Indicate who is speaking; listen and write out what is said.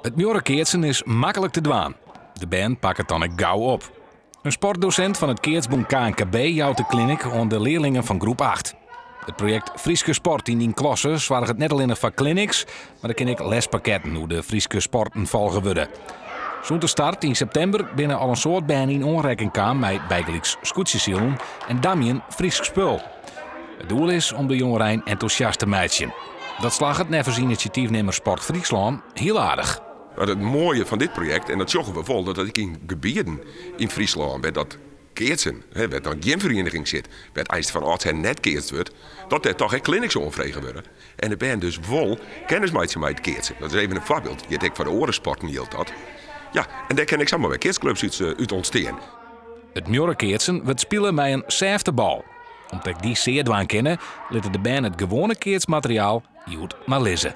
Speaker 1: It muorrekeatsen is maklik te dwaan. De bern pakke it dan ek gau op. In sportdosint fan it keatsbûn knkb jout de clinic oan de learlingen fan groep 8. It projekt Fryske Sport yn dyn klasse soarget net allinnich foar clinics, mar der kinne ek lespakketten oer de Fryske sporten folge wurde. Sûnt de start yn septimber binne al in soad bern yn oanrekking kaam mei bygelyks skûtsjesilen en damjen Frysk spul. It doel is om de jongerein entûsjast te meitsjen. Dat slagget neffens inisjatyfnimmer Sport Fryslân hiel aardich.
Speaker 2: Mar it moaie fan dit projekt, en dat sjogge we wol, dat ek yn gebieden yn Fryslân wêr't dat keatsen, wêr't noch gjin ferieniging sit, wêr't eins fan âldsher net keatst wurdt, dat dêr toch ek clinics oanfrege wurde. En de bern dus wol kennis meitsje mei it keatsen. Dat is even in foarbyld, jildt ek foar de oare sporten jildt dat. Ja, en dêr kinne ek samar wer keatsklups út ûntstean.
Speaker 1: It muorrekeatsen wurdt spile mei in sêfte bal. Om't ek dy sear dwaan kinne, litte de bern it gewoane keatsmateriaal hjoed mar lizze.